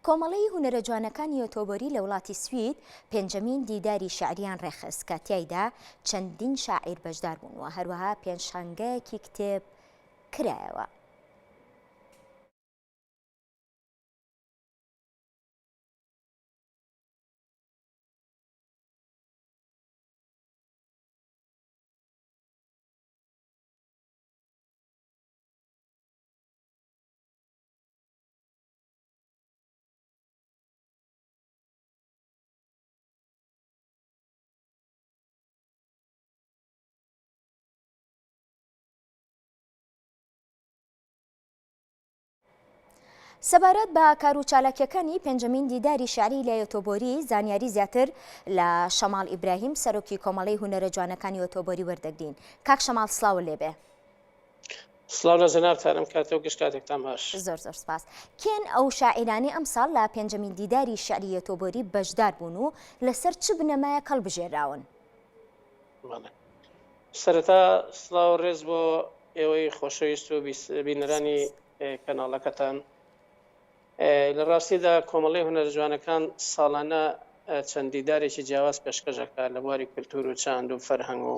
کۆمەڵەی هونەرە جوانەکانی یۆتۆبۆری لە وڵاتی سوید پێنجەمین دیداری شیعریان ڕێکخست کە تیایدا چەندین شاعیر بەشدار بوون و هەروەها پێشانگایەکی کتێب کرایەوە. سەبارەت بە کار و چالاکیەکانی پێنجەمین دیداری شعری لە یۆتۆبۆری زانیاری زیاتر لە شەماڵ ئیبراهیم سەرۆکی کۆمەڵەی هونەرە جوانەکانی یۆتۆبۆری وەردەگرین. کاک شەماڵ سڵاوت لێبێ. سڵاو لە جەنابتان ئەم کاتە و گشت کاتێکتان باش. زۆر زۆر سپاس. کێن ئەو شاعیرانەی ئەمساڵ لە پێنجەمین دیداری شیعری یۆتۆبۆری بەشدار بوون و لەسەر چ بنەمایەک هەڵبژێراون؟ بەڵێ. سەرەتا سڵاو و ڕێز بۆ ئێوەی خۆشەویست و بینەرانی کەناڵەکەتان. لە ڕاستیدا کۆمەڵەی هونەرە جوانەکان ساڵانە چەند دیدارێکی جیاواز پێشکەش ئەکات لە بواری کولتوور و چاند و فەرهەنگ و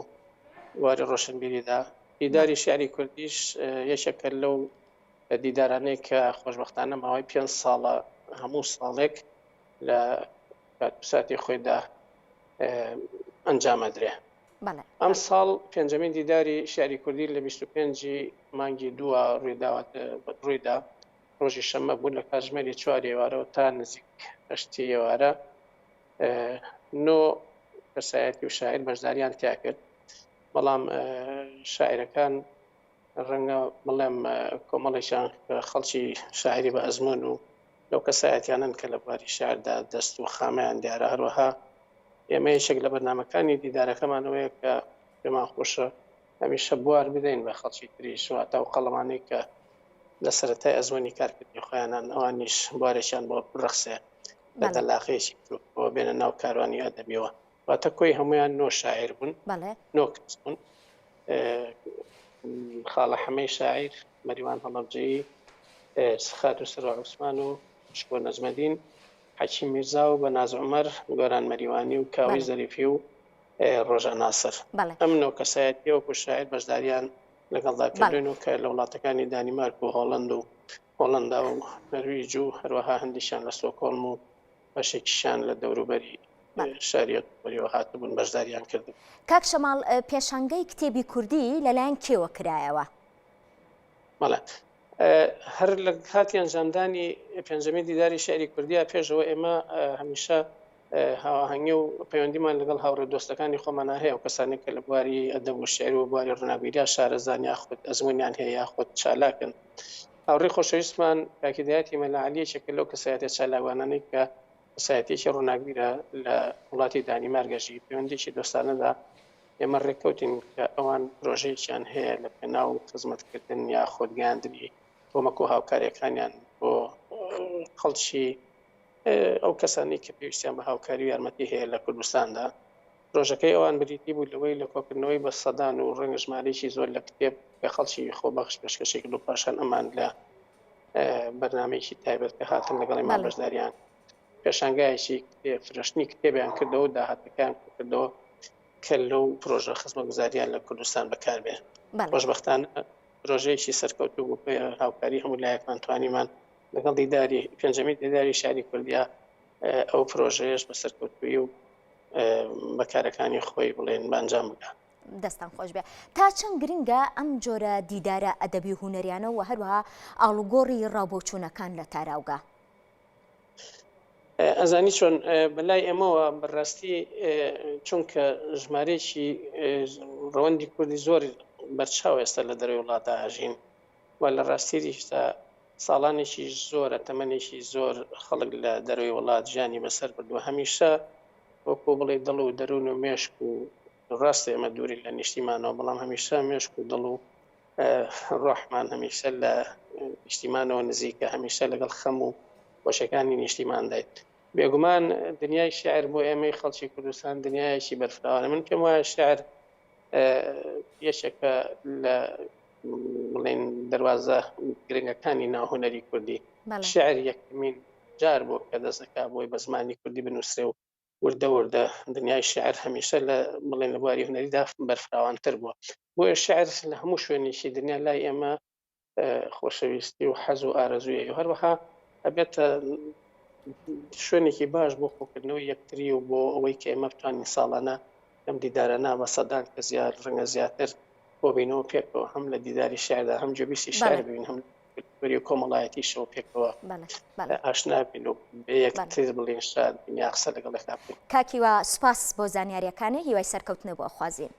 بواری ڕۆشنبیریدا. دیداری شیعری کوردیش یەکێکە لەو دیدارانەی کە خۆشبەختانە ماوەی پێنج ساڵە هەموو ساڵێک لە کات و ساتی خۆیدا ئەنجام ئەدرێ. ئەمساڵ پێنجەمین دیداری شیعری کوردی لە 25 ی مانگی دووە ڕوویدا، ڕۆژی شەممە بوو لە کاتژمێری چواری ئێوارەوە تا نزیک هەشتی ئێوارە نۆ کەسایەتی و شاعیر بەشداریان تیا کرد، بەڵام شاعیرەکان ڕەنگە بڵێم کۆمەڵێکیان خەڵکی شاعیری بە ئەزموون و لەو کەسایەتیانەن کە لە بواری شیعردا دەست و خامەیان دیارە، هەروەها ئێمە یەکێک لە بەرنامەکانی دیدارەکەمان ئەوەیە کە پێمان خۆشە هەمیشە بوار بدەین بە خەڵکی تریش، واتە ئەو قەڵەمانەی کە لە سەرەتای ئەزموونی کارکردنی خۆیانان ئەوانیش بوارێکیان بۆ بڕەخسێ لە دەلاقەیەکی بچووکەوە بێنە ناو کاروانی ئەدەبیەوە. واتە کۆی هەموویان نۆ شاعیر بوون، نۆ کەس بوون، خاڵە حەمەی شاعیر، مەریوان هەڵەبجەیی، خاتوو سروە عوسمان و شکۆ نەجمەدین، حەکیم میرزا و بەناز عومەر، گۆران مەریوانی و کاوەی زەریفی و ڕۆژا ناسر. ئەم نۆ کەسایەتییە وەکوو شاعیر بەشدارییان لەگەڵدا کردووین و کە لە وڵاتەکانی دانیمارک و هۆڵەند و هۆڵەندا و نەرویج و هەروەها هەندێکیان لە ستۆکۆڵم و بەشێکیشیان لە دەوروبەری شاری ئۆتۆبۆریەوە هاتبوون بەشداریان کردبوو. کاک شەماڵ، پێشانگەی کتێبی کوردی لەلایەن کێوە کرایەوە؟ بەڵێ. هەر لە کاتی ئەنجامدانی پێنجەمین دیداری شیعری کوردییە پێش ئەوە ئێمە هەمیشە هاواهەنگی و پەیوەندیمان لەگەڵ هاوڕێ دۆستەکانی خۆمانا هەیە و کەسانێک کە لە بواری ئەدەب و شیعر و بواری ڕووناکبیریا شارەزان یاخود ئەزموونیان هەیە یاخود چالاکن. هاوڕێی خۆشەویستمان کاک هیدایەتی مەلا عەلی یەکێکە لەو کەسایەتیە چالاکوانانەی کە کەسایەتیەکی ڕووناکبیرە لە وڵاتی دانیمارک ئەژی، پەیوەندیەکی دۆستانەدا ئێمە ڕێککەوتین کە ئەوان پرۆژەیەکیان هەیە لە پێناو خزمەتکردن یاخود گەیاندنی کۆمەک و هاوکاریەکانیان بۆ خەڵکی ئەو کەسانەی کە پێویستیان بە هاوکاری و یارمەتی هەیە لە کوردستاندا. پرۆژەکەی ئەوان بریتی بوو لەوەی لە کۆکردنەوەی بە سەدان و ڕەنگە ژمارەیەکی زۆر لە کتێب کە خەڵکی خۆبەخش پێشکەشی کرد و پاشان ئەمان لە بەرنامەیەکی تایبەت کە هاتن لەگەڵیمان بەشداریان پێشانگایەکی کتێب فرۆشتنی کتێبیان کردەوە و داهاتەکەیان کۆکردەوە کە لەو پرۆژە خزمەتگوزاریان لە کوردستان بەکاربێ. خۆشبەختانە پرۆژەیەکی سەرکەوتوو بوو، بە هاوکاری هەموو لایەکمان توانیمان لەگەڵ دیداری پێنجەمین دیداری شاری کوردیا ئەو پرۆژەیەش بە سەرکەوتوویی و بە کارەکانی خۆی بڵێن بە ئەنجام بگا. دەستان خۆش بێ. تا چەند گرنگە ئەم جۆرە دیدارە ئەدەبی و هونەریانە و هەروەها ئاڵوگۆڕی ڕاوبۆچوونەکان لە تاراوگە؟ ئەزانی چۆن بەلای ئێمەوە بەڕاستی چونکە ژمارەیەکی ڕەوەندی کوردی زۆر بەرچاو ئێستا لە دەرەوەی وڵاتدا ئەژین و لە ڕاستیشدا ساڵانێکی زۆرە تەمەنێکی زۆر خەڵک لە دەرەوەی وڵات ژیانی بەسەر بردووە هەمیشە وەکو بڵێ دڵ و دەروون و مێشک و ڕاستە ئێمە دووری لە نیشتیمانەوە بەڵام هەمیشە مێشک و دڵ و ڕۆحمان هەمیشە لە نیشتیمانەوە نزیکە، هەمیشە لەگەڵ خەم و خۆشیەکانی نیشتیماندایت. بێگومان دنیای شیعر بۆ ئێمەی خەڵکی کوردستان دنیایەکی بەرفراوانە. من پێم وایە شیعر یەکێکە لە بڵێن دەروازە گرنگەکانی ناو هونەری کوردی. شیعر یەکەمین. جار بووە کە دەست دەکا بۆی بە زمانی کوردی بنووسرێ و وردە وردە دنیای شعر هەمیشە لە بڵێن لە بواری هونەریدا بەرفراوانتر بووە. بۆیە شعر لە هەموو شوێنێکی دنیا لای ئێمە خۆشەویستی و حەز و ئارەزوویە و هەروەها ئەبێتە شوێنێکی باش بۆ کۆکردنەوەی یەکتری و بۆ ئەوەی کە ئێمە بتوانین ساڵانە لەم دیدارانە بە سەدان کەس یا ڕەنگە زیاتر کۆبینەوە پێکەوە هەم لە دیداری شعردا هەم گوێبیستی شعر بین هەم کولتوری و کۆمەڵایەتیشەوە پێکەوە ئاشنا بین و بە یەکتر بڵێن شاد بین یا قسە لەگەڵ یەکا بکەین. کاک هیوا سوپاس بۆ زانیاریەکانێ هیوای سەرکەوتنە بۆ ئەخوازین.